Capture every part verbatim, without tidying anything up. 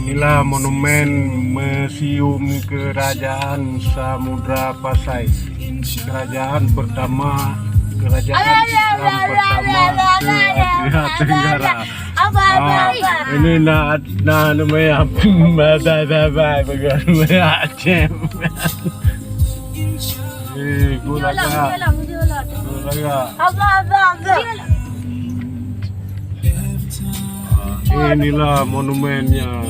Inilah monumen Museum Kerajaan Samudra Pasai. Kerajaan pertama, kerajaan Islam pertama ke Asia Tenggara. Ah, ini na, na, namanya, bagai, bagai, bagai, Aceh. Eh, gua lagak. Gua lagak. Inilah monumennya.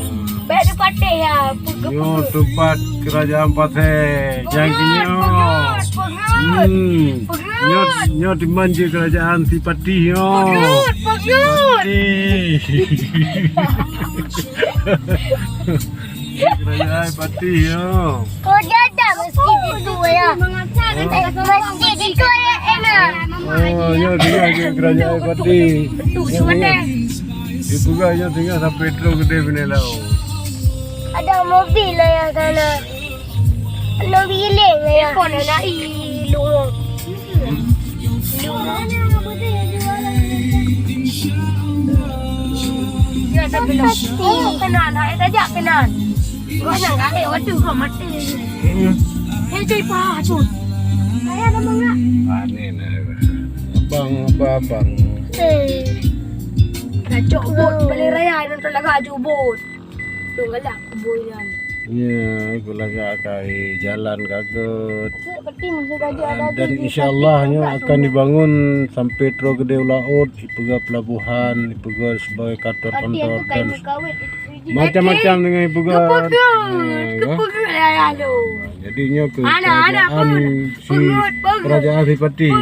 Baik di Patih ya. Nyoe tempat kerajaan Patih. Nyang keunyoe. Hmm. Nyoe, nyoe di man je kerajaan si Patih nyoe. Patih. Kerajaan Patih nyoe. Kau jaga mesti itu ya. Mesti itu ya enak. Oh, nyoe tinggal di kerajaan Patih. Di peugah nyoe tinggal sampai Trok Keudè bini laut. Ada mobil lah ya sana. Ada bilik lah ya. Telepon anak i lu. Ya, tapi lah. Oh, kenan, hai tajak kenan. Gua nak kali waktu kau mati. Hmm. Eh, cai pacut. Saya ada mangga. Panen, eh. Abang, apa abang? Eh. Dah cok bot, balik raya, nonton lagak cok bot. Dong galak kubur nyan. Ya, aku lagak kai jalan kaget. Seperti masuk gajah ada. Dan insya Allah nyoe akan dibangun sampai Trok Keudè u laut, dipeugah pelabuhan, dipeugah sebagai kantor-kantor dan macam-macam dengan dipeugah. Kepeugah, kepeugah lah lalu. Jadi nyoe ke kerajaan si, kerajaan si Patih.